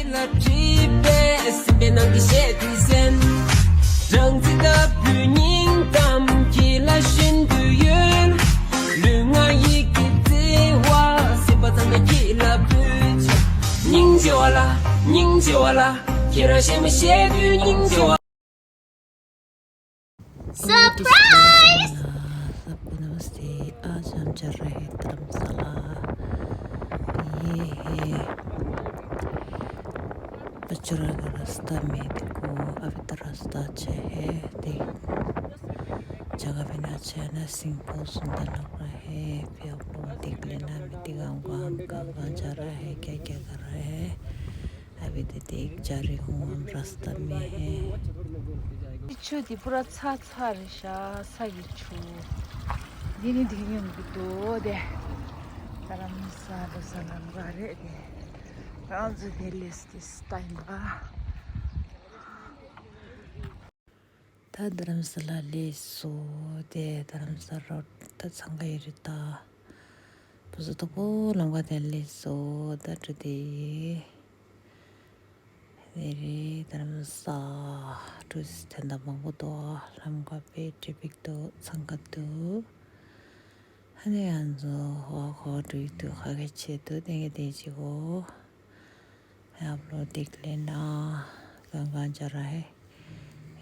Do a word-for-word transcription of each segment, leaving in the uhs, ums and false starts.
ལ་བྲིས་པའི་སེམས་པའི་ནང་གི་གཞས་དེ་གསན། སྦྲང་རྩི་ལྟ་བུའི་སྙིང་གཏམ་ཁྱེད་ལ་བཞིན་དུ་ཡོད། ལུས་ངག་ཡིད་ཀྱི་བརྩེ་བ་སྲིད་པ་ཚང་མས་ཁྱེད་ལ་ཕུལ་ཆོག་སྙིང་རྗེ་བ་ལ། སྙིང་རྗེ་བ་ལ། ཁྱེད་རང་གཞས་མ་བཤད་དུས་སྙིང་རྗེ་བ། Surprise! सबको नमस्ते। आज हम चल रहे हैं धर्मशाला। ये है पचोरा का रास्ता में, देखो, अभी तो रास्ता अच्छा है, देख, जगह भी ना अच्छा है ना, सिंह बहुत सुंदर लग रहा है। फिर आप लोग देख लेना, मैं दिखाऊंगा हम कहाँ कहाँ जा रहा है, क्या क्या कर रहा है। अभी तो देख जा रही हूँ, हम रास्ता में है। ཆུ་འདི་པུ་ར་ཚ་ཚ་རེད་ཤག་ས་ཡི་ཆུ། འདི་ནི་འདི་ཡོང་གི་འདུག་དེ། རྡ་རམ་ས་ལ་ས་ལམ་ག་རེད་དེ། རང་ཚོ་དེ་ལས་ཀྱི་སྟ་ཡིན་པ། ད་རྡ་རམ་ས་ལ་ལས་སོ་དེ། རྡ་རམ་ས་རོ་ད་ཚང་ག་ཡོད་རེད་ད། བུ་ཚོ་དོག་པོ་ལམ་ཁ་དེ་ལས་སོ་ད་འགྲོ་དེ་ཡིན། དེ་རེད། རྡ་རམ་ས་ཊུ་རི་སི་ཊི་དེ་འདྲ་མང་པོ་འདུག་ལམ་ཁ་དཔེ་ཀྲེ་ཕིག་འདུག་འཚང་ཁ་འདུག་ཧ་ནེ་ང་ཚོ་ཧོ་ཧོ་འགྲོ་ཡི་འདུག་ཧ་ག་ཆེ་འདུག་ཏན་ག་དེ་ཅིག་གོ་ཡབ་ལོ་ཏིག་ལེ་ན་གང་གང་ཅ་ར་ཧེ།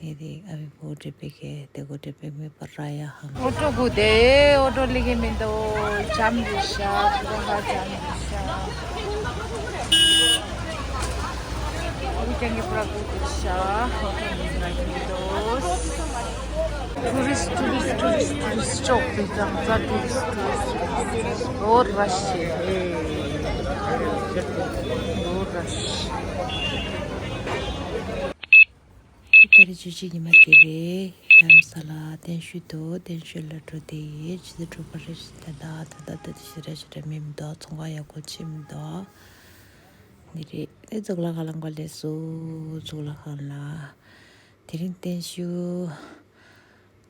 ཧེ་དེ་ཨ་བི་བོ་ཏྲེ་པེ་ཀེ་དེ་གོ་ཏྲེ་པེ་མི་པར་ར་ཡ་ཧང་། ཨོ་ཊོ་གུ་དེ་ཨོ་ཊོ་ལི་གེ་མི་འདུག་ཇམ་རེད་ཤག་ཕུ་ར་ཧ་ཇམ་རེད་ཤག་ཨོ་ཀྱང་གི་པུ་ར་གུ་དེ་ཤག་ཨོ་ཊོ་ལི་གེ་མི་འདུག་ཊུ་རི་སི་ཊི་ཊུ་རི་སི་ཊི་ཊུ་རི་སི་ཊི་ཊུ་རི་སི་ཊི་ཅོག་པེ་ཀང་ཙ་ཊུ་རི་སི་ཊི་ཊུ་རི་སི་ཊི་ལོ་ར་ཤི་ཧེ་ལོ་ར་ཤི། ད་རེས་བཅུ་གཅིག་ཉི་མ་དེ་རེད། རྡ་རམ་ས་ལ་གདན་ཞུ་འདུག་གདན་ཞུ་ལ་འགྲོ་དེ་ཡིན། ཇི་ལྟར་གྲུབ་པ་རེད་ཤག་ད་ད་ད་ད་ད་ཞེ་དྲག་ཞེ་དྲག་མི་མི་འདུག་ཚོང་ཁང་ཡག་པོ་ཅིག་མི་འདུག་འདི་རེད། ཨེ་གཙུག་ལག་ཁང་ལ་འགོ་ལས་སུ་གཙུག་ལག་ཁང་ལ། དེ་རིང་གདན་ཞུ།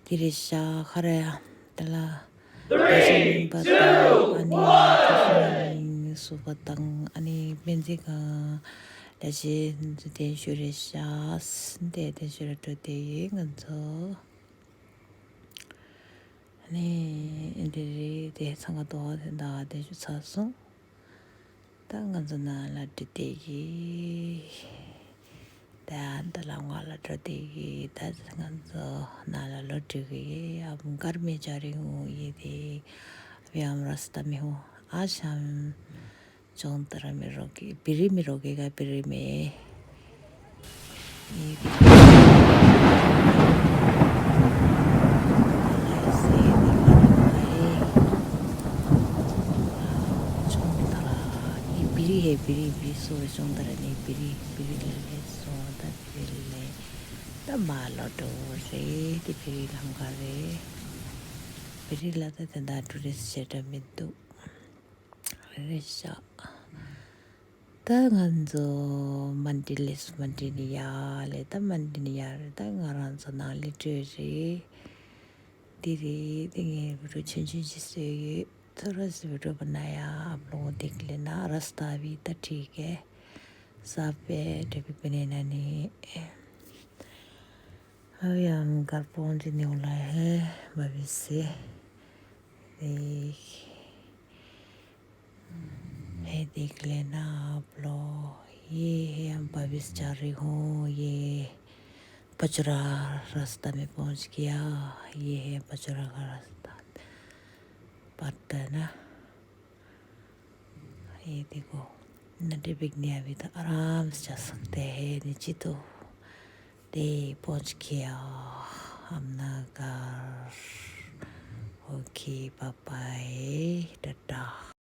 དེ་རེད་ཤག་ཁ་ར་ཡ་དེ་ལ་བཀའ་བཞིན་པ་དང་ཨ་ནི་བཀའ་བཞིན་སུ་བ་དང་ཨ་ནི་སྨན་རྩིས་ཁང་ལ་ཆེ་གདན་ཞུ་རེད་ཤག་དེ་གདན་ཞུ་ར་འགྲོ་དེ་ཡིན་ང་ཚོ། ཨ་ནི་འདི་རེད་དེ་ཚང་ག་དོ་དེ་འདྲ་གདན་ཞུ་ཚར་སོང་། ད་ང་ཚོ་ནང་ལ་འགྲོ་བསྡད་ཀྱི། ད་ད་ལམ་ཁ་ལ་འགྲོ་བསྡད་ཀྱི། ད་ང་ཚོ་ནང་ལ་ལོག་འགྲོ་གི། ཨམ་གར་མེ་ཅ་རི་ཧུ་ཡེ་དེ་བི་ཨམ་ར་སྟ་མི་ཧུ་ཨ་ཤམ་ཅོང་ཏ་ར་མི་རོ་གི་བི་རི་མི་རོ་གི་ག་བི་རི་མེ། ད་མ་ལོ་འགྲོ་རེད་དེ་བི་རི་ལམ་ཁ་རེད། བི་རི་ལ་ད་དེ་འདྲ་ཊུ་རི་སི་ཊི་ཞེ་དྲག་མི་འདུག་རེད་ཤག་ད་ང་ཚོ་མན་ཌི་ལས་སུ་མན་ཌི་ནི་ཡ་ལས་ད་མན་ཌི་ནི་ཡ་རེད། ད་ང་རང་ཚོ་ནང་ལས་སྤྲོད་རེད། འདི་རེད། འདི་ངས་བི་ཌིའོ་ཆུང་ཆུང་ཅིག་བཟོས་ཡོད། ཚོ་ར་སི་བི་ཌིའོ་བ་ན་ཡ་ཨབ་ལོ་དེག་ལེ་ན་ར་སྟ་བི་ད་ཁྲིད་གེ་ས་པེ་ཏྲེ་བི་པེ་ནེ་ན་ནི་ཨ་ཡང་གར་པོང་ཅི་ནེའུ་ལ་ཧེ་བ་བི་སེ། ཧེ་དེག་ལེ་ན་ཨབ་ལོ། ཡེ་ཧེ་ཡང་བ་བི་སེ་ཅ་རི་ཧོ། ཡེ་པ་ཅོ་ར་ར་སྟ་མེ་པོང་ཅི་ཀི་ཡ། ཡེ་ཧེ་པ་ཅོ་ར་ག་ར་སྟ་པར་ཏ་ན། ཡེ་དེ་གོ་ན་ཏྲེ་བིག་ནེ་ཨ་བི་ད་ཨ་རམ་ས་ཅ་སག་ཏེ་ཧེ་ནི་ཅི་ཏོ། དེ་པོང་ཅི་ཁེ་ཨ་ཨམ་ན་གར། ཨོ་ཁེ་བཱའི་བཱའི་ཊ་ཊ།